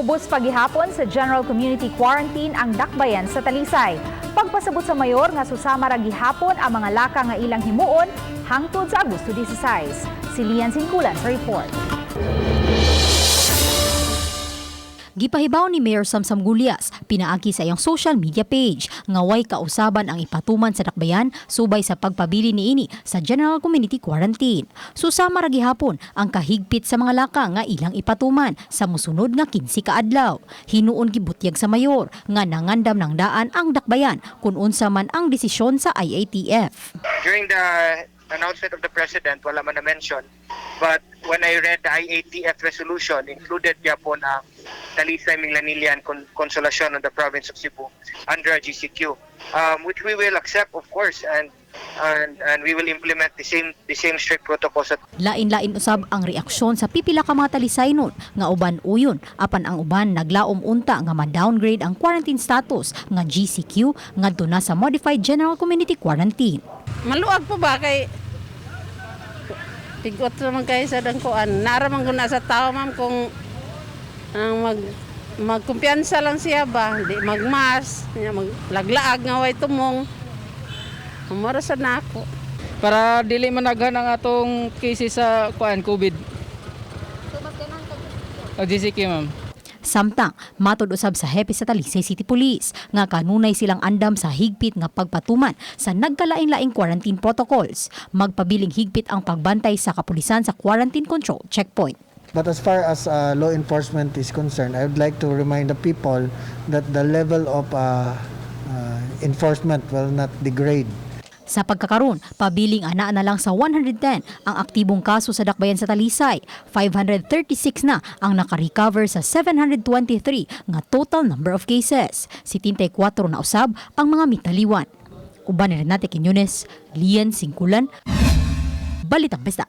Ubos pa gihapon sa General Community Quarantine ang Dakbayan sa Talisay. Pagpasabot sa mayor nga susama ra gihapon ang mga laka nga ilang himuon hangtod sa Agosto 16. Si Lian Sinkulan sa report. Gipahibaw ni Mayor Samsam Gullas pinaagi sa iyang social media page nga way kausaban ang ipatuman sa Dakbayan subay sa pagpabili niini sa General Community Quarantine. Susama ra gihapon ang kahigpit sa mga laka nga ilang ipatuman sa musunod nga 15 ka adlaw. Hinuon gibutyag sa mayor nga nangandam ng daan ang Dakbayan kung unsa man ang desisyon sa IATF. During the announcement of the president, wala man na-mention. But when I read the IATF resolution, included gyapon ang Talisay, Minglanilla, and Consolacion on the province of Cebu under GCQ, which we will accept, of course, and we will implement the same strict protocols that Lain-lain usab ang reaksyon sa pipila ka mga Talisaynon nga uban uyon, apan ang uban naglaom unta nga ma-downgrade ang quarantine status nga GCQ ngadto na sa Modified General Community Quarantine. Maluag po ba kay tigot naman kayo sa dangkuan. Naraman ko na sa tao, ma'am, kung ang magkumpiyansa lang siya ba, di magmas, maglaglaag nga way tumong. Mura sa nako. Para dili managhan ang atong cases sa kuan, COVID. So mas ganahan GCQ, ma'am. Samtang, matod usab sa hepe sa Talisay City Police nga kanunay silang andam sa higpit nga pagpatuman sa nagkalain-laing quarantine protocols. Magpabiling higpit ang pagbantay sa kapulisan sa quarantine control checkpoint. But as far as law enforcement is concerned, I would like to remind the people that the level of enforcement will not degrade. Sa pagkakaron, pabiling ana na lang sa 110 ang aktibong kaso sa Dakbayan sa Talisay. 536 na ang nakarecover sa 723 nga total number of cases. 74 na usab ang mga mitaliwan. Uban ni Renate Quiñones, Lian Singkulan, Balitang Besta.